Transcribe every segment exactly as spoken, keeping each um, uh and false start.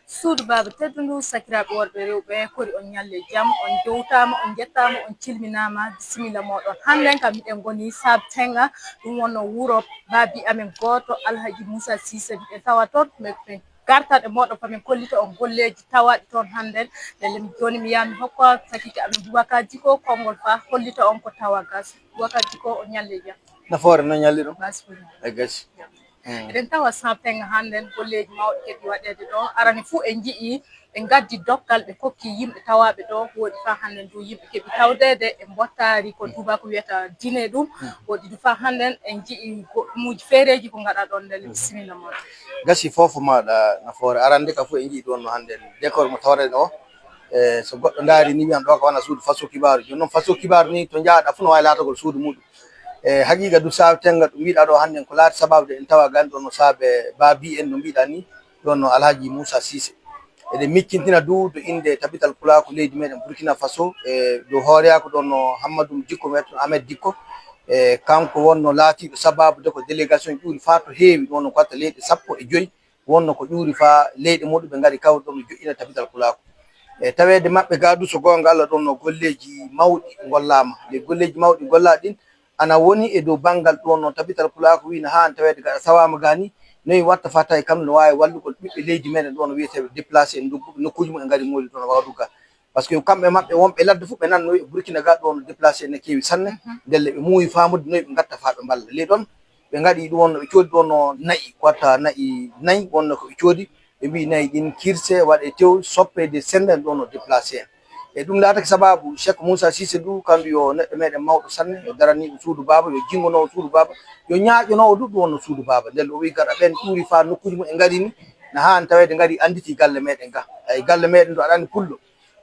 Suudu baaba teddundu, sakiraaɓe worɓe, rewɓe, kori on ñalle jam, on jowtaama, on njettaama, on cilminaama, bisimilla mooɗon. Hannden kam miɗen ngoni Saabe Tenga, ɗum wonno wuro baabi amen gooto Alhaji Moussa Cissé, miɗen tawa toon, min, min gartan e mooɗon fa min kollita on golleeji tawaaɗi toon hannden. Ndelle mi jooni mi yaha mi hokka sakiike amen Boubacar Dicko konngol fa hollita on ko tawa gas. Boubacar Dicko, on ñalle jam. Nafoore, no ñalli ɗum? Basi ko jam. E gasi. Mm. Eɗen tawa Saabe Tenga hannden golleeji mawɗi keɓi waɗeede ɗo. Arani fuu en nji'i ɓe ngaddi dokkal ɓe kokki yimɓe tawaaɓe ɗo. Woodi fa hannden du yimɓe keɓi tawdeede e mbottaari ko tuubaaku wiyata dine ɗum. Mm. Woodi du fa hannden en nji'i goɗɗumuuji feereeji ko ngaɗa ɗon ndelle. Mm. Bisimilla ma. Gasi, fof maaɗa Nafoore. Arande ka fuu en nji'i ɗon no hannden décor mo tawreɗen o. E so goɗɗo ndaari ni wiyan ɗo ka wona suudu faso kibaaru. Jooni noon faso kibaaru ni to njaaɗa fuu no waawi laatagol suudu muɗum. E haqiiqa du Saabe Tenga ɗum mbiɗa ɗo hannden ko laati sababu de en tawa gani ɗon no Saabe baabi en no mbiɗa ni ɗon no Alhaji Moussa Cissé. Eɗen miccintina du do innde Tabital Pulaaku leydi meɗen Burkina Faso e dow hooreyaaku ɗon no Hammadou Dicko, Maître Ahmed Dicko. E kanko wonno laatiiɗo sababu de ko délégation ƴuuri faa to heewi ɗon no ko watta leyɗe sappo e joy. Wonno ko ƴuuri faa leyɗe muɗum ɓe ngari kawri ɗon no joƴƴina Tabital Pulaaku. E taweede maɓɓe gaa du so goonga Allah ɗon no golleeji mawɗi ngollaama. Ɗi golleeji mawɗi gollaaɗi ɗin ana woni e dow banngal ɗon no Tabital Pulaaku wiino haa an taweede gaɗa sawaama gaa ni, noy watta faa tawi kam no waawi wallugol ɓiɓɓe leydi meɗen ɗon no wiyeteeɓe déplacé en ndugguɓe nokkuuji mum e ngari mooli ɗon no wawdu gaa. Par ce que kamɓe maɓɓe wonɓe ladde fof ɓe nannoyi e Burkina gaa ɗon no déplacé en ne keewi sanne. Mhm. Ndelle ɓe muuyi faamude noy ɓe ngatta faa ɓe mballa. Ley ɗon ɓe ngaɗi ɗum wonno ɓe coodi ɗon no na'i, ko watta na'i nayi wonno ko ɓe coodi. Ɓe mbi'i nayi ɗin kirse, waɗe tew, soppe de senden ɗon no déplacé en. E ɗum laatake sababu Cheikh Moussa Cissé du, kandu yo neɗɗo meɗen mawɗo sanne, yo daraniiɗo suudu baaba, yo jinngonoowo suudu baaba, yo ñaaƴonoowo du ɗum wonno suudu baaba. Ndelle o wi'i gaɗa ɓen ƴuuri faa nokkuuji mum e ngari ni, na haan taweede ngari annditi galle meɗen ga. Ay galle meɗen du aɗa anndi pullo.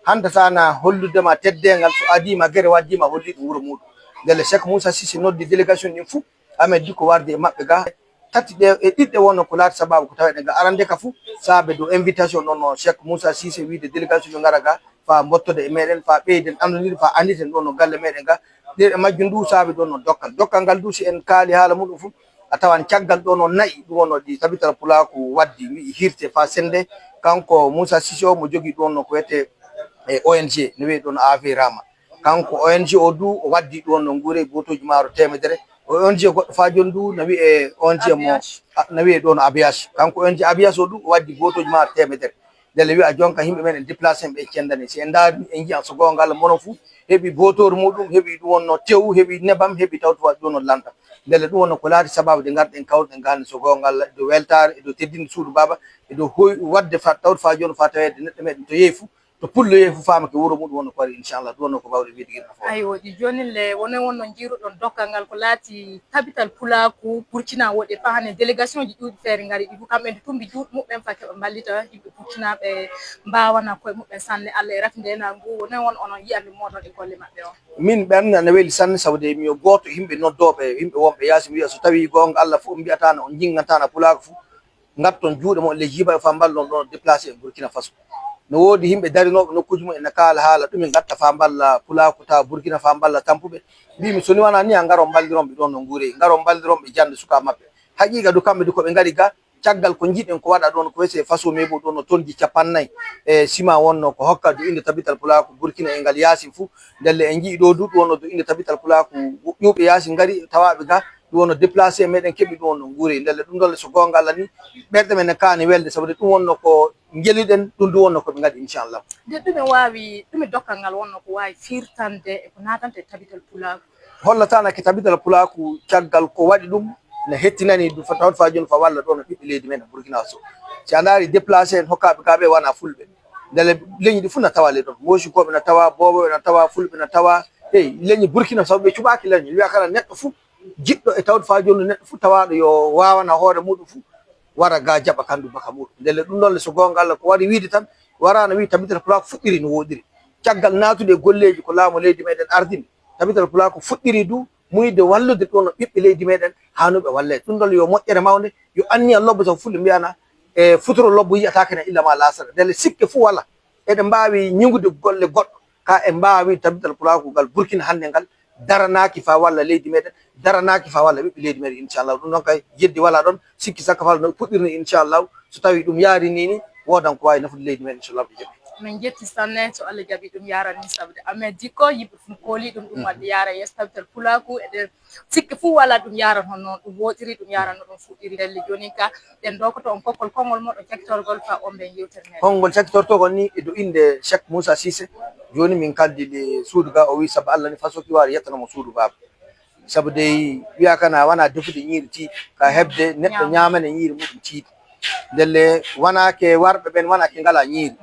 Hannde so a na hollude ma teddeengal, so adii ma gere, waddii ma holliiɗo wuro muuɗum. Ndelle Cheikh Moussa Cissé noddi délégation ɗin fuu, Ahmed Dicko wardi e maɓɓe ga. Tati ɗe e ɗiɗɗe wonno ko laati sababu ko taweɗen ga arande ka fuu, saabe dow invitation ɗon no Cheikh Moussa Cissé wiide délégation ɓe ngara ga, faa mbottode e meɗen, faa ɓeyden anndondirde, faa annditen ɗon no galle meɗen ga. Ɗiɗo e majjum du saabe ɗon no dokkal. Dokkal ngal du si en kaali haala muɗum fuu, a tawan caggal ɗon no na'i ɗum wonno ɗi Tabital Pulaaku waddi, wi'i hirte faa sende. Kanko Moussa Cissé o mo jogii ɗon no ko wiyetee e O N G, no wi'e ɗon Ave Rama. Kanko O N G o du o waddi ɗon no nguure bootooji maaro teemedere. O N G goɗɗo faa jooni du no wi'e O N G mo, A B H. A, no wi'e ɗon A B H. Kanko O N G A B H o du o waddi bootooji maaro teemedere. Ndelle wi'a jonka yimɓe men en déplacé en ɓe cendani. Si en ndaari en njiyan so goonga Allah mono fuu heɓi bootooru muɗum, heɓi ɗum wonno tew, heɓi nebam, heɓi tawto waɗi ɗum wonno lantam. Ndelle ɗum wonno ko laati sababu de ngarɗen kawruɗen ga hannde so goonga Allah e dow weltaare, e dow teddinde suudu baaba, e dow hoy-, waɗde fa-, tawto faa jooni faa taweede neɗɗo meɗen to yehi fuu, to pullo yehi fuu faama ke wuro muɗum wonno ko wari inchallah. Ɗum wonno ko mbawɗen wiide gila fof. Aywa, ɗi joonin le, wone wonno njiiruɗon dokkal ngal ko laati Tabital Pulaaku Burkina woɗi e fahane délégation ji ɗuuɗi feere ngari ɗi fof kamɓe nde tumbi juuɗe muɓɓen fa keɓa mballita yimɓe Burkina ɓe mbaawana koye muɓɓen sanne Allah e rafinde ena ngu wone won onon yiyande mooɗon e golle maɓɓe on. Min ɓernde ana weli sanne sabu de mi yo gooto yimɓe noddooɓe yimɓe wonɓe yaasi mi wiya so tawi goonga Allah fof on mbiyataano on njingantaano Pulaaku fof. Ngatton juuɗe mon ley jiiba fa mballon ɗon déplacé e Burkina Faso. No woodi yimɓe darinooɓe nokkuuji mum ene kaala haala ɗumen ngatta fa mballa Pulaaku tawa Burkina fa mballa tampuɓe. Mbimi so ni wona ni a ngaro mballiron ɓe ɗon no nguure, ngaro mballiron ɓe jannde suka maɓɓe. Haqiqa du kamɓe du ko ɓe ngari ga caggal ko njiɗen ko waɗa ɗon ko wese faso me bo ɗon no tonji capannay e sima wonno ko hokka du inde Tabital Pulaaku Burkina e ngal yaasi fu. Ndelle en nji'i ɗo du ɗum wonno du inde Tabital Pulaaku ƴuuɓe yaasi ngari tawaɓe ga. Ɗum wonno déplacé meɗen keɓi ɗum wonno nguure ndelle ɗum ɗolle so goonga Allah ni ɓerɗe men ne kaani welde sabu de ɗum wonno ko njeluɗen ɗum du wonno ko ɓe ngaɗi inchallah. Nde ɗume waawi ɗume dokkal ngal wonno ko waawi firtande e ko naatante e Tabital Pulaaku? Hollataana ke Tabital Pulaaku caggal ko waɗi ɗum ne hettinani du fa tawat fa jooni fa walla ɗo no ɓiɓɓe leydi men e Burkina Faso. Si a ndaari déplacé en hokkaaɓe kaaɓe wona fulɓe. Ndelle leñi ɗi fof na tawa ley ɗon moosikoɓe na tawa booboɓe na tawa fulɓe na tawa. Eyi leñi Burkina sabu ɓe cuɓaaki leñi wiya kala neɗɗo fof jiɗɗo e tawde fa jooni neɗɗo fof tawaɗo yo wawana hoore muɗum fof wara ga jaɓa kandu baka muɗum ndelle ɗum ɗon le so goonga Allah ko wari wiide tan warano wi Tabital Pulaaku fuɗɗiri no woɗiri caggal naatude e golleeji ko laamu leydi meɗen ardini. Tabital Pulaaku fuɗɗiri du muyde wallude ɗum no ɓiɓɓe leydi meɗen hanuɓe walle ɗum ɗon le yo moƴƴere mawnde yo anniya lobbo sabu fulɓe mbiyana e futuro lobbo yiyataake na illa ma lasara ndelle sikke fof wala eɗen mbaawi ñiŋude golle goɗɗo ka en mbaawi Tabital Pulaaku ngal Burkina hannde ngal daranaaki fa walla leydi meɗen daranaaki fa walla ɓiɓɓe leydi meɗen inchallah ɗum ɗon kay jeddi wala ɗon sikki sakka fa no puɗɗirni inchallah so tawi ɗum yaari ni ni woodan ko waawi nafude leydi men, inchallah, ɓe jaɓi. Min jetti sanne, so Allah jaɓi ɗum yaran ni, sabude Ahmed Dicko, yimɓe fof kooli ɗum, ɗum waɗde yara yeeso tabital pulaaku. Eɗen sikki fof wala ɗum yaran hono ɗum woɗiri, ɗum yaran no ɗum fuɗɗiri. Ndelle jooni ka ɗen dokoto on kokkol konngol moɗon cakkitorgol fa on ɓen yewtere men. Konngol cakkitortogol ni e do innde Cheikh Moussa Cissé. Jooni min kaldi le suudu ga, o wi sabu Allah ni façon ki waari yettanamo suudu baaba. Sabu dey wiya kana wona defude ñiiri tiiɗi, ka heɓde neɗɗo ñaamane ñiiri muɗum tiiɗi. Ndelle wona ke warɓe ɓen wona ke ngala ñiiri.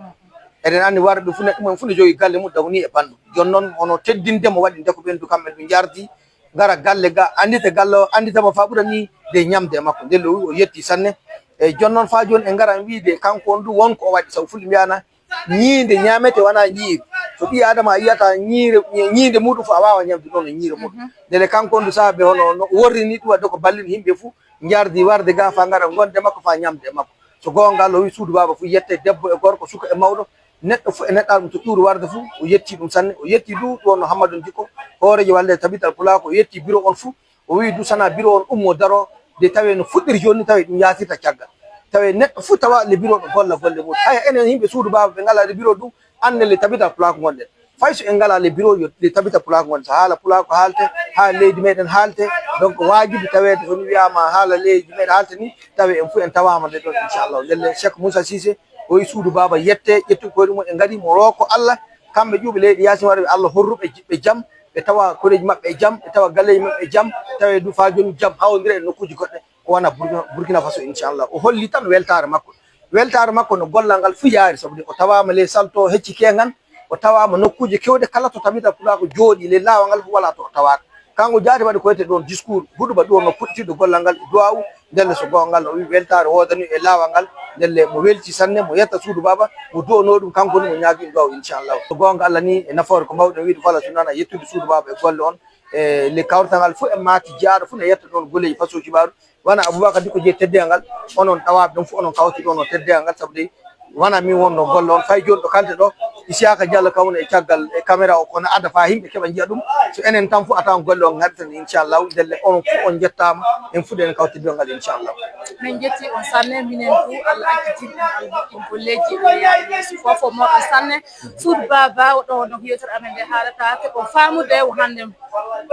Eɗen anndi warɓe fof neɗɗo mum fof ne jogii galle mum dawni e banndum. Jooni noon hono teddinde mo waɗi nde ko ɓendu kamɓe ɗum njardi, ngara galle ga, anndita galle o, anndita mo fa ɓura ni de ñamde e makko. Ndelle o wi o yetti sanne. Eyi jooni noon fa jooni e ngaran wiide kanko on du won ko o waɗi, sabu fulɓe mbiyana ñiinde ñaamete wona ñiiri. So ɓii aadama a yiyata ñiire ñiinde muɗum fof a waawa ñamde ɗon e ñiire muɗum. Ndele kanko on du saabe hono no worri ni ɗum wadde ko ballin yimɓe fof njardi warde ga fa ngara gonde makko fa ñamde e makko. So goonga Allah o wi suudu baaba fof yette debbo e gorko suka e mawɗo, neɗɗo fof e neɗɗaaɗo mum to ƴuuri warde fof o yetti ɗum sanne. O yetti du ɗo no Hammadou Dicko hooreejo wallede tabital pulaaku, o yetti bureau on fof. O wi du sana bureau on ummo daro de tawe no fuɗɗiri jooni ni tawe ɗum yaatirta caggal. Tawe neɗɗo fof tawa le bureau ɗo golla golle muɗum. Haya enen yimɓe suudu baaba ɓe ngala le bureau du anne le tabital pulaaku gonɗen. Fay so en ngala le bureau yo le tabital pulaaku gonɗen. So haala pulaaku haalte, haala leydi meɗen haalte. Donc waajibi taweede so wiyama haala leydi meɗen haalte ni tawe en fof en tawama nde ɗon inchallah. Ndelle Cheikh Moussa Cissé o wi suudu baaba yette, ƴettu koyɗe mum e ngari mo rooko Allah. Kamɓe ƴuuɓe leydi yaasin waɗa ɓe Allah horruɓe ɓe jam, ɓe tawa koreeji maɓɓe e jam, ɓe tawa galleeji maɓɓe e jam, tawe du fa jooni jam hawondira e nokkuuji goɗɗe ko wona Burkina Faso inchallah. O holli tan weltaare makko. Weltaare makko no gollal ngal fuu yaari, sabu de o tawaama ley salto hecci keengan, o tawaama nokkuuje keewɗe kala to tabital pulaaku jooɗii ley laawol ngal fof walaa to o tawaaka. Kanko jaati waɗi ko wiyetee ɗoon discours, huɗuba ɗum no puɗɗitirde gollal ngal e duwaawu. Ndelle so goonga Allah o wi weltaare woodani e laawol ngal, ndelle mo welti sanne, mo yetta suudu baaba, mo du'onoo ɗum kanko ni mo ñaagi ɗum duwaawu inchallah. So goonga Allah ni e nafoore ko mawɗen wiide fala so nana yettude suudu baaba e golle on. E le kawrital ngal fof e maati jiyaaɗo fof ne yetta ɗoon golleeji façon kibaaru. Wona Aboubacar Dicko jeyi teddeengal ngal, onon ɗawaaɓe ɗum fof onon kawti ɗoon o teddeengal ngal, sabu de wona min wonno golle on. Fay jooni ɗo kalte ɗo Isiyaka Diallo kawna e caggal e caméra o kono ada fa yimɓe keɓa njiya ɗum. So enen tan fof a tawan golle on ngaɗi tan inchallahu. Ndelle onon fof on njettaama, en fuɗɗi en kawtidde ngal inchallahu. Min jetti on sanne, minen du Allah accitin ɗum albuɗɗin golleeji o yaari yeeso fof o moɗon sanne. Suudu baaba o ɗo no yewtere amen nde haalata keɓo faamude o hannde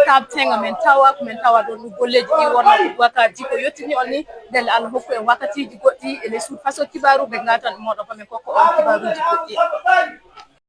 tabtenga men tawa ko men tawa ɗon ɗum golleeji ɗi wonno ko Aboubacar Dicko yettini on ni. Ndelle Allah hokku en wakkatiiji goɗɗi e les suudu façon kibaaru ɓe ngatan ɗum moɗon ko men kokko on kibaaruuji goɗɗi.